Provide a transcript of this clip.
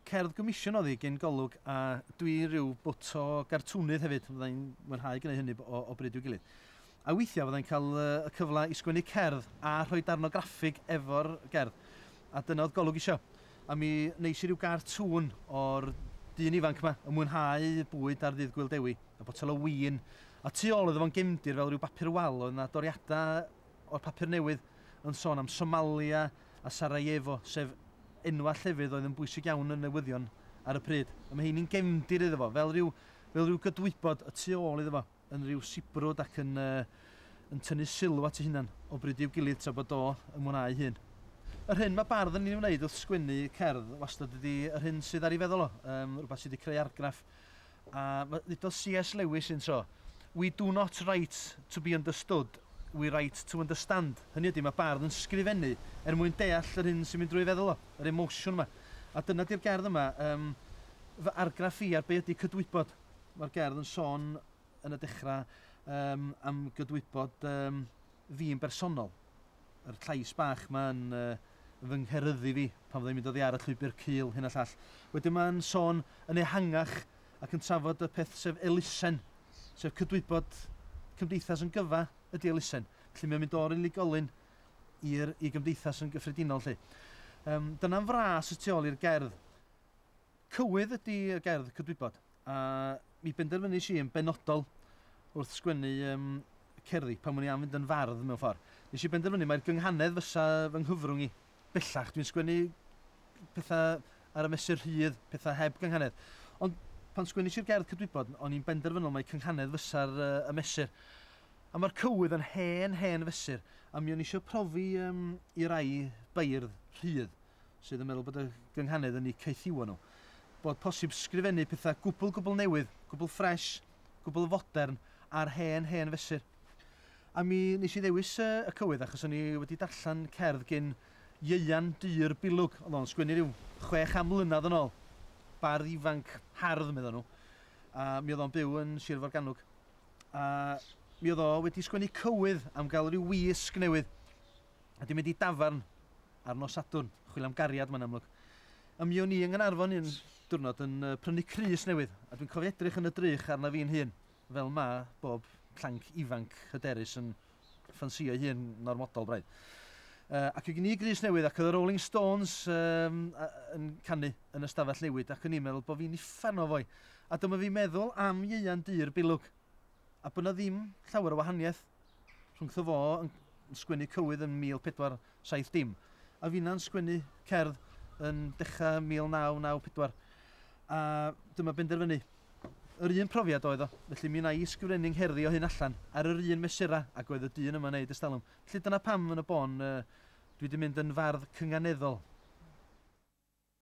Cerdd gomisiwn oedd hi gyn Golwg, a dwi rhyw bwt o gartwnydd hefyd, fyddai'n mwynhau gwneud hynny o, o bryd i'w gilydd. A weithiau fyddai'n cael y cyfle i sgwennu cerdd a rhoi darn o graffig efo'r gerdd. A dyna oedd Golwg isio. A mi wnes i ryw gartŵn o'r dyn ifanc yma yn mwynhau bwyd ar ddydd Gŵyl Dewi, a botel o win. A tu ôl iddo fo'n gefndir fel rhyw bapur wal, oedd yna doriadau o'r papur newydd yn sôn am Somalia a Sarajevo, sef enwau llefydd oedd yn bwysig iawn yn newyddion ar y pryd. A mae hynny'n gefndir iddo fo, fel rhyw, fel rhyw gydwybod y tu ôl iddo fo, yn rhyw sibrwd ac yn, uh, yn tynnu sylw at ei hunan o bryd i'w gilydd tra bod o yn mwynhau hun. Yr hyn mae bardd yn ei wneud wrth sgwennu cerdd wastad ydy yr hyn sydd ar ei feddwl o, um, rhywbeth sydd wedi creu argraff. A ddudodd C.S. Lewis un tro, We do not write to be understood, we write to understand. Hynny ydy, mae bardd yn sgrifennu er mwyn deall yr hyn sy'n mynd drwy feddwl o, yr emosiwn yma. A dyna di'r gerdd yma, um, fy argraff i ar be ydy cydwybod. Mae'r gerdd yn sôn yn y dechrau um, am gydwybod um, fi'n bersonol. Yr llais bach ma'n uh, fy ngheryddu fi pan fyddai'n mynd oddi ar y llwybr cul, hyn a llall. Wedyn mae'n sôn yn ehangach ac yn trafod y peth sef elusen, sef cydwybod cymdeithas yn gyfa ydy elusen. Felly mae'n mynd o'r unigolyn i'r i gymdeithas yn gyffredinol. Lle. Um, dyna'n fras y tu ôl i'r gerdd. Cywydd ydy y gerdd cydwybod, a mi benderfynais i yn benodol wrth sgwennu um, cerddi pan o'n i am fynd yn fardd mewn ffordd. Nes i benderfynu mai'r gynghanedd fysa fy nghyfrwng i. Bellach, dwi'n sgwennu pethau ar y mesur rhydd, pethau heb gynghanedd. Ond pan sgwennu i'r gerdd cydwybod, o'n i'n benderfynol mai cynghanedd fysa'r uh, y mesur. A mae'r cywydd yn hen, hen fesur, a mi o'n i eisiau profi um, i rai beirdd rhydd sydd yn meddwl bod y gynghanedd yn eu caethiwo nhw, bod posib sgrifennu pethau gwbl, gwbl newydd, gwbl ffres, gwbl fodern ar hen, hen fesur. A mi nes i ddewis y, y cywydd achos o'n i wedi darllen cerdd gyn Ieuan Du'r Bilwg. Oedd o'n sgwennu rhyw 600 mlynedd yn ôl. Bardd ifanc hardd, meddwl nhw. A mi oedd o'n byw yn Sir Forgannwg. A mi oedd o wedi sgwennu cywydd am gael rhyw wisg newydd. A di mynd i dafarn ar nos Sadwrn, chwilio am gariad mae'n amlwg. A mi o'n i yng Nghaernarfon un diwrnod yn prynu crys newydd, a dwi'n cofio edrych yn y drych arna fi'n hun, fel ma bob llanc ifanc hyderus yn ffansïo ei hun yn ormodol braidd. Uh, ac o'n i grys newydd ac oedd y Rolling Stones um, yn canu yn y stafell newid ac o'n i'n meddwl bod fi'n uffern o foi. A dyma fi'n meddwl am Ieuan Du'r Bilwg. A bod 'na ddim llawer o wahaniaeth rhwngtho fo yn sgwennu cywydd yn 1470 a finna'n sgwennu cerdd yn dechrau 1994. A dyma benderfynu. Yr un profiad oedd o, felly mi wna i sgrifennu ngherddi o hyn allan ar yr un mesurau ag oedd y dyn yma'n neud ers talwm. Felly dyna pam yn y bôn dwi wedi mynd yn fardd cynganeddol.